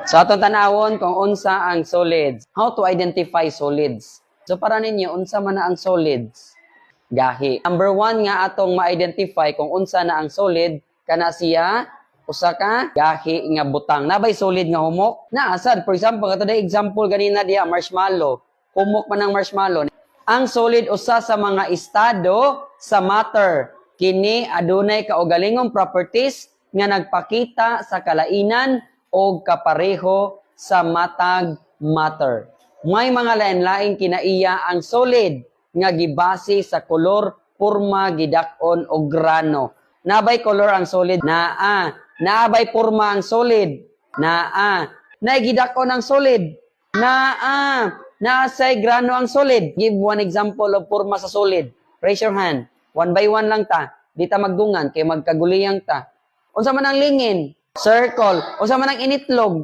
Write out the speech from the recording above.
So atong tanawon kung unsa ang solids. How to identify solids. So para ninyo, unsa man na ang solids? Gahi. Number one nga atong ma-identify kung unsa na ang solid, kana siya usa ka gahi nga butang. Naa bay solid nga humok? Naa sad. For example, kato example ganina diha, marshmallow. Humok man ang marshmallow. Ang solid usa sa mga estado sa matter. Kini adunay kaugalingong properties nga nagpakita sa kalainan o kapareho sa matag matter. May mga lain-laing kinaiya ang solid nga gibase sa kolor, porma, gidak-on o grano. Naa bay color ang solid? Naa. Naa bay porma ang solid? Naa. Naay gidak-on ang solid? Naa. Naa say grano ang solid? Give one example of porma sa solid. Raise your hand. One by one lang ta. Di ta magdungan kay magkaguliyang ta. Unsa man ang lingin? Circle. Unsa man ang initlog?